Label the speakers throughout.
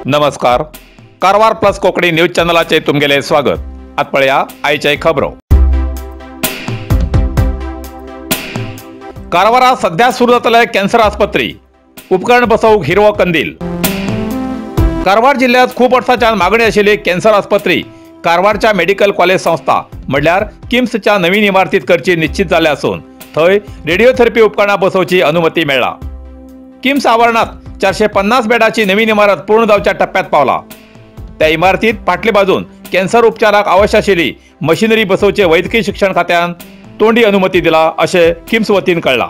Speaker 1: नमस्कार, Karwar plus Konkani news चॅनलाचे तुमगेले स्वागत। आत पळया आयचे खबरो। कारवारा सध्या सुरू जातले कॅन्सर आस्पत्री उपकरण बसोवंक हिरवो कंदील। कारवार जिल्ह्यात खूब वर्सांच्यान मागणी आशिल्ली कॅन्सर आस्पत्री कारवारच्या मेडिकल कॉलेज संस्था म्हणल्यार किम्सच्या नवीन इमारतीत करची निश्चित जाल्ले आसून थंय रेडिओथेरपी उपकरणां बसोवची अनुमती मेळ्ळा। किम्स आवरणात 450 बेडाची नवीन इमारत पूर्ण जावच्या टप्प्यात पावला। त्या इमारतीत फाटले बाजून कॅन्सर उपचाराक आवश्यक आशिल्ली मशिनरी बसोवचे वैजकी शिक्षण खात्यान तोंडी अनुमती दिला अशें किम्स वतीन कळ्ळां।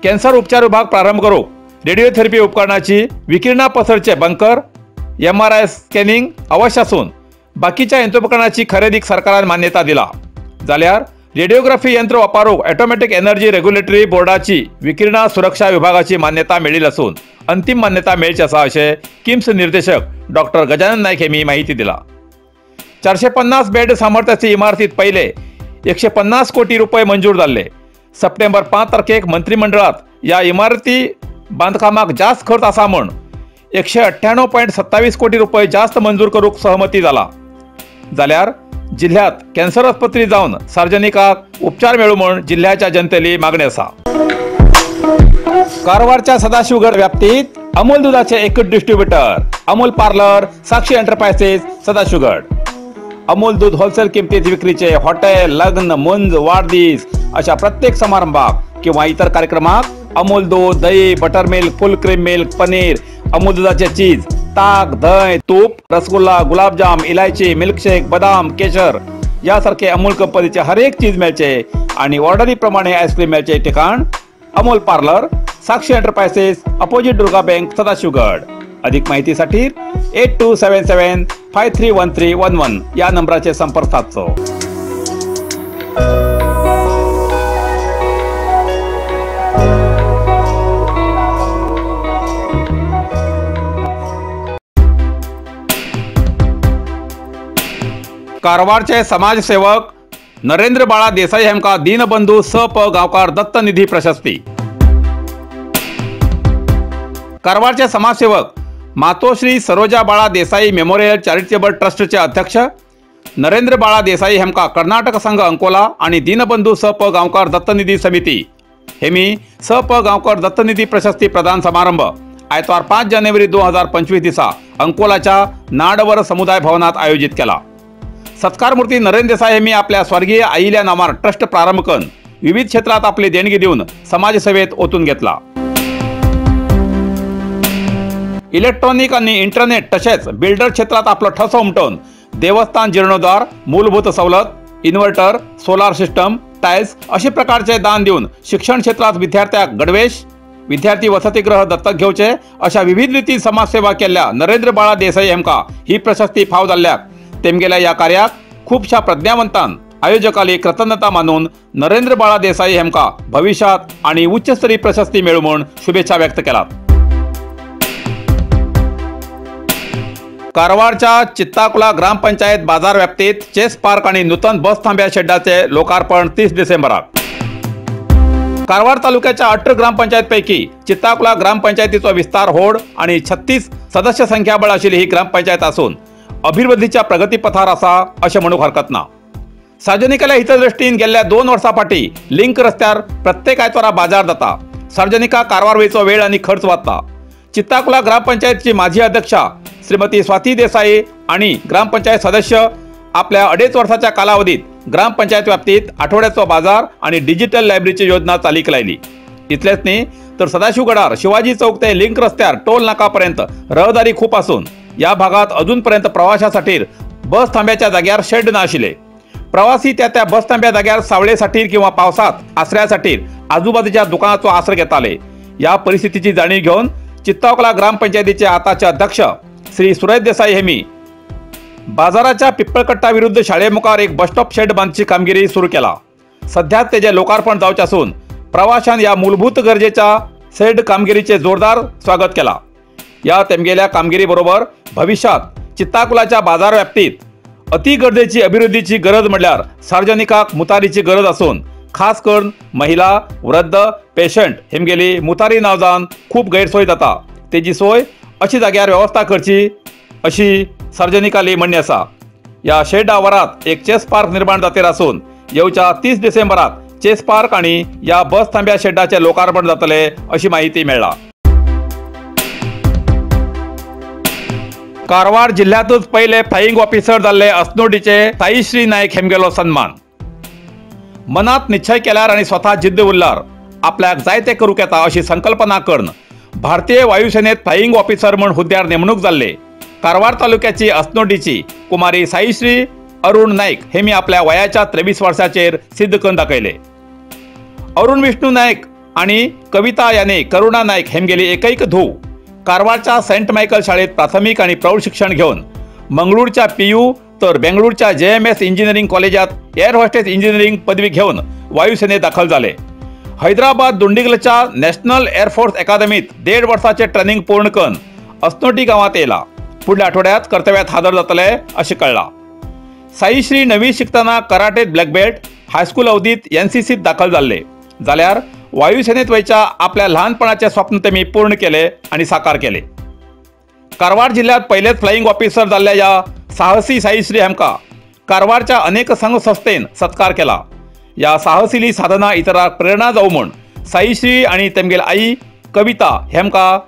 Speaker 1: कॅन्सर उपचार विभाग प्रारंभ करूंक रेडिओथेरपी उपकरणाची विकिरणा पसरचे बंकर, MRI scanning आवश्यक आसून बाकीच्या यंत्रोपकरणाची खरेदीक सरकारान मान्यता दिला। जाल्यार रेडिओग्राफी यंत्र वापरूंक ऑटोमॅटिक एनर्जी रेग्युलेटरी बोर्डाची विकिरणा सुरक्षा विभागाची मान्यता मेळिल्ली आसून अंतिम मान्यता मेळची आसा अशें किम्स निर्देशक डॉक्टर गजानन नायक हेमी माहिती दिला। 450 बेड सामर्थ्याची इमारतीत पहिले 150 कोटी रुपये मंजूर जाल्ले। सप्टेंबर 5 तारखेक मंत्रिमंडळात या इमारती बांधकामाक जास्त खर्च आसा म्हूण 198.27 कोटी रुपये जास्त मंजूर करूंक सहमती जाला। जाल्यार जिल्ह्यात कॅन्सर आस्पत्री जावन सार्वजनिकाक उपचार मेळू म्हूण जिल्ह्याच्या जनतेली मागणी आसा। कारवारच्या सदाशिवगड व्याप्तीत अमूल दुधाचे एकच distributor Amul parlour Sakshi enterprises Sadashivgad. Amul दूध होलसेल किमतीत विक्रीचे हॉटेल, लग्न, मुंज, वाढदिवस अशा प्रत्येक समारंभाक किंवा इतर कार्यक्रमाक अमूल दूध, दही, butter milk, full cream milk, paneer, Amul दुधाचे चीज, ताक, दही, तूप, रसगुल्ला, गुलाबजाम, इलायची, मिल्कशेक, बदाम, केशर यासारखे अमूल कंपनीचे हर एक चीज मेळचे आणि ऑर्डरीप्रमाणे आईस्क्रीम मेळचे ठिकाण Amul parlour, Sakshi enterprises, opposite Durga bank, Sadashivgad. अधिक माहितीसाठी 8277531311 या नंबराचे संपर्क साधचो। कारवारचे समाजसेवक नरेंद्र बाळा देसाई हेमका दीनबंधू स प गांवकार दत्तनिधी प्रशस्ती। कारवारचे समाजसेवक मातोश्री सरोजा बाळा देसाई मेमोरियल चॅरिटेबल ट्रस्टचे अध्यक्ष नरेंद्र बाळा देसाई हेमका कर्नाटक संघ अंकोला आणि दीनबंधू स प गांवकार दत्तनिधी समिती हेमी स प गांवकर दत्तनिधी प्रशस्ती प्रदान समारंभ आयतवार 5 जानेवारी 2025 दिसा अंकोलाच्या नाडवर समुदाय भवनात आयोजित केला। सत्कारमूर्ती नरेंद्र देसाई हेमी आपल्या स्वर्गीय आईल्या नावार ट्रस्ट प्रारंभ करून विविध क्षेत्रात आपली देणगी देऊन समाजसेवेत ओतून घेतला। इलेक्ट्रॉनिक आणि इंटरनेट तसेच बिल्डर क्षेत्रात आपलं ठस उमटवून देवस्थान जीर्णोद्धार, मूलभूत सवलत, इन्व्हर्टर, सोलार सिस्टम, टाइल्स असे प्रकारचे दान देऊन शिक्षण क्षेत्रात विद्यार्थ्याक गणवेश, विद्यार्थी वसतिगृह दत्तक घेवचे अशा विविध रीती समाजसेवा केल्ल्या नरेंद्र बाळा देसाई हेमका ही प्रशस्ती फाव जाल्ल्याक तेमगेल्या या कार्याक खूबशा प्रज्ञावंतान आयोजकाली कृतज्ञता मानून नरेंद्र बाळा देसाई हेमका भविष्यात आणि उच्चस्तरीय प्रशस्ती मेळू म्हूण शुभेच्छा व्यक्त केलात। कारवारच्या चित्ताकुला ग्रामपंचायत बाजार व्याप्तीत चेस पार्क आणि नूतन बस थांब्या शेड्डाचे लोकार्पण 30 डिसेंबराक। कारवार तालुक्याच्या 18 ग्रामपंचायतपैकी चित्ताकुला ग्रामपंचायतीचो विस्तार होड आणि 36 सदस्य संख्याबळ आशिल्ली ही ग्रामपंचायत आसून अभिवृद्धीच्या प्रगतीपथार आसा अशें म्हणूंक हरकत ना। सार्वजनिकाल्या हितदृष्टीन गेल्ल्या 2 वर्सां फाटीं लिंक रस्त्यार प्रत्येक आयतवारा बाजार जाता। सार्वजनिका कारवार वयचो वेळ आनी खर्च वाचता। चित्ताकुला ग्रामपंचायतची माजी अध्यक्षा श्रीमती स्वाती देसाई आणि ग्रामपंचायत सदस्य आपल्या 2.5 वर्षाच्या कालावधीत ग्रामपंचायत व्याप्तीत आठवड्याचो बाजार आणि डिजिटल लायब्ररीची योजना चालीक लायली। इतलेच न्ही तर सदाशिवगडार शिवाजी चौक ते लिंक रस्त्यार टोल नाकापर्यंत रहदारी खूप आसून या भागात अजूनपर्यंत प्रवाशासाठी बस थांब्याच्या जाग्यार शेड नाशिल्ले। प्रवासी त्या त्या बस थांब्या जाग्यार सावळेसाठी किंवा पावसात आसऱ्यासाठी आजूबाजूच्या दुकानाचो आसरो घेताले। या परिस्थितीची जाणीव घेऊन चित्ताकुला ग्रामपंचायतीचे आताचे अध्यक्ष श्री सुरेश देसाई हेमी बाजाराच्या पिप्पळकट्टा विरुद्ध शाळेमुखार एक बसस्टॉप शेड बांधची कामगिरी सुरू केला। सध्या तेजे लोकार्पण जावचे आसून प्रवाशान या मूलभूत गरजेच्या शेड कामगिरीचे जोरदार स्वागत केला। या तेमगेल्या कामगिरी बरोबर भविष्यात चित्ताकुलाच्या बाजार व्याप्तीत अति गरजेची अभिवृद्धीची गरज म्हळ्यार सार्वजनिकाक मुतारीची गरज आसून खास करून महिला, वृद्ध, पेशंट हेमगेली मुतारी नाव जावन खूब गैरसोय जाता, तेजी सोय अशी जाग्यार व्यवस्था करची अशी सार्वजनिकाली म्हणणी आसा। या शेड आवारात एक चेस पार्क निर्माण जातेर आसून येवच्या 30 डिसेंबराक चेस पार्क आणि या बस थांब्या शेडाचे लोकार्पण जातले अशी माहिती मेळ्ळा। कारवार जिल्ह्यातच पहिले फ्लाइंग ऑफिसर जाल्ले अस्नोटीचे साईश्री नायक हेमगेलो सन्मान। मनात निश्चय केल्यार आणि स्वतः जिद्द उरल्यार आपल्याक जाय ते करूंक येता अशी संकल्पना करून भारतीय वायुसेनेत फ्लाइंग ऑफिसर म्हूण हुद्द्यार नेमणूक जाल्ले कारवार तालुक्याची अस्नोटीची कुमारी साईश्री अरुण नायक हे मी आपल्या वयाच्या 23 वर्षाचेर सिद्ध करून दाखयले। अरुण विष्णू नायक आणि कविता याने करुणा नायक हेमगेली एकैक धूव कारवारच्या सेंट मायकल शाळेत प्राथमिक आणि प्रौढ शिक्षण घेऊन मंगळूरच्या PU तर बेंगळूरच्या JMS engineering कॉलेजात एअर होस्टेस इंजिनिअरिंग पदवी घेऊन वायुसेनेत दाखल झाले। हैदराबाद दुंडिगलच्या नॅशनल एअरफोर्स अकादमीत 1.5 वर्षाचे ट्रेनिंग पूर्ण करून अस्नोटी गावात येला। पुढल्या आठवड्यात कर्तव्यात हजर जातले असे कळला। साईश्री नवी शिकताना कराटेत ब्लॅक बेल्ट, हायस्कूल अवधीत NCCत दाखल झाले जाल्यार वायुसेनेत वयच्या आपल्या लहानपणाचे स्वप्न ते मी पूर्ण केले आणि साकार केले। कारवार जिल्ह्यात पहिलेच फ्लाइंग ऑफिसर जाल्ल्या या साहसी साईश्री हेमका कारवारच्या अनेक संघ संस्थेन सत्कार केला। या साहसीली साधना इतरांक प्रेरणा जावं म्हूण साईश्री आणि तेमगेल आई कविता हेमका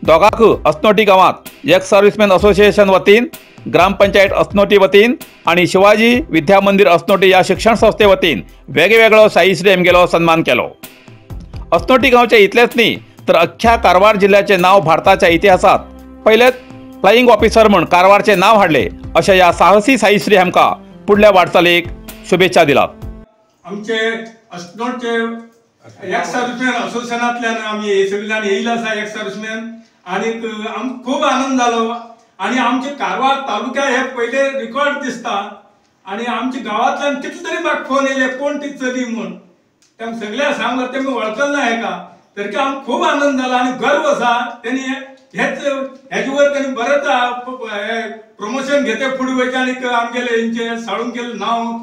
Speaker 1: दोगांक अस्नोटी गांवांत एक्स सर्विसमॅन असोसिएशन वतीन, ग्रामपंचायत अस्नोटी वतीन आणि शिवाजी विद्या मंदिर अस्नोटी या शिक्षण संस्थे वतीन वेगवेगळो साईश्री हेमगेलो सन्मान केलो। अस्नोटी गांवचे इतलेच न्ही तर अख्ख्या कारवार जिल्ह्याचे नाव भारताच्या इतिहासात पहिलेच फ्लाइंग ऑफिसर म्हूण कारवारचे नाव हाडले अशा या साहसी साईश्री हेमका पुढल्या वाटचालीक शुभेच्छा दिलात।
Speaker 2: आमचे अस्नोटचे एक्स सर्विसमॅन असोसिएशनांतल्यान आमी हे सगळ्यान येयले आसा एक्स सर्विसमॅन आनीक आमकां खूब आनंद जालो आनी आमचे कारवार तालुक्या हे पयले रिकॉर्ड दिसता आनी आमच्या गांवांतल्यान कितले तरी म्हाका फोन येयले कोण ती चली म्हूण, तेम सगळ्या सांगला तेमी वळखल ना हेका, तरी आमकां खूब आनंद जाला आनी गर्व आसा तेणी हेच हेजे वयर तेणी बरेंच प्रमोशन घेते फुडें वयचें आनी आमगेले हेंचे साळून केल्लें नांव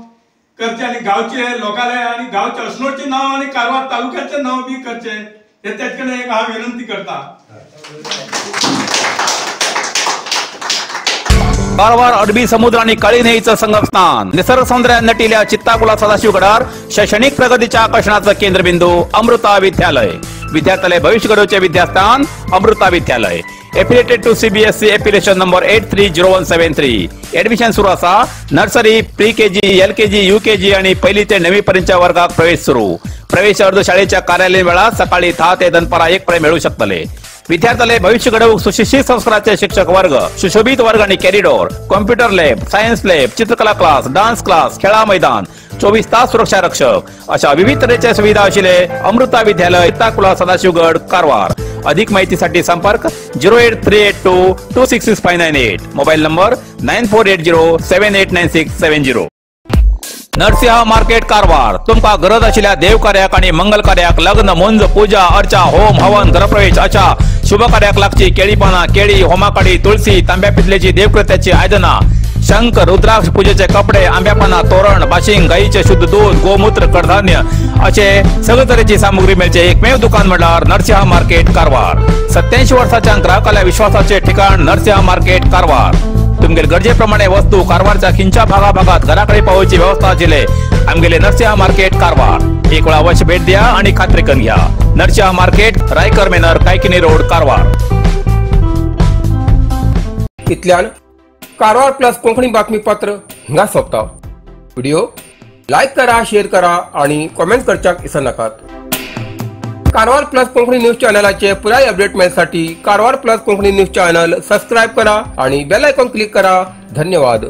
Speaker 2: करचें आनी गांवचे लोकांले आनी गांवचे अस्नोटचें नांव आनी कारवार तालुक्याचें नांव बी करचें हे तेच कडेन एक हांव विनंती करता।
Speaker 1: कारवार अरबी समुद्र आणि काळी न्हंयेचं संगमस्थान, निसर्ग सौंदर्यान नटिल्या चित्ताकुला सदाशिवगडार शैक्षणिक प्रगतीच्या आकर्षणाचं केंद्रबिंदू अमृता विद्यालय। विद्यार्थ्याले भविष्य घडवचे विद्यास्थान Amrita Vidyalaya. Affiliated to CBSE affiliation number 830173। Admission सुरू आसा। Nursery, pre KG, LKG, UKG आणि पहिली ते 9वी पर्यंतच्या वर्गात प्रवेश सुरू। प्रवेश अर्ज शाळेच्या कार्यालयीन वेळात सकाळी 10 ते दनपारा 1 पर्यंत मिळू शकतले। विद्यार्थ्याले भविष्य घडवूक सुशिक्षित संस्काराचे शिक्षक वर्ग, सुशोभित वर्ग आणि corridor, computer lab, science lab, चित्रकला क्लास, डान्स क्लास, खेळा मैदान, 24 तास सुरक्षा रक्षक अशा विविध तऱ्हेच्या सुविधा असलेले अमृता विद्यालय, चित्ताकुला, सदाशिवगड, कारवार। अधिक माहितीसाठी संपर्क 08382 266598, mobile number 9480789670। Narsimha market Karwar. तुमका गरज आशिल्ल्या देवकार्याक आणि मंगल कार्याक, लग्न, मुंज, पूजा अर्चा, होम हवन, गृहप्रवेश अशा शुभ कार्याक लागची केळी पाना, केळी, होमाकाडी, तुळसी, तांब्या पितलेची देवकृत्याची आयदना, शंख, रुद्राक्ष, पूजेचे कपडे, आंब्यापाना, तोरण, बाशिंग, गाईचे शुद्ध दूध, गोमूत्र, कडधान्य असे सगळे तरेची सामुग्री मेळचे एकमेव दुकान म्हळ्यार नरसिंह मार्केट कारवार। 87 वर्षाच्या ग्राहकाला विश्वासाचे ठिकाण नरसिंह मार्केट कारवार। तुमगेल गरजेप्रमाणे वस्तू कारवारच्या खिंच्या भागाभागात घराकडे पावोवची व्यवस्था आशिल्ले आमगेले नरसिंह मार्केट कारवार। एक वेळा अवश्य भेट द्या आणि खात्री करून घ्या। Narasimha market, Raikar manor, Kaikini road, Karwar.
Speaker 3: इतल्यान कारवार प्लस कोंकणी बातमीपत्र हिंगा सोंपता। व्हिडिओ लायक करा, शेअर करा आणि कॉमेंट करच्याक विसरनाकात। कारवार प्लस कोंकणी न्यूज चॅनलाचे पुराय update मेळसाठी Karwar plus Konkani news channel subscribe करा आणि बेल आयकॉन क्लिक करा। धन्यवाद।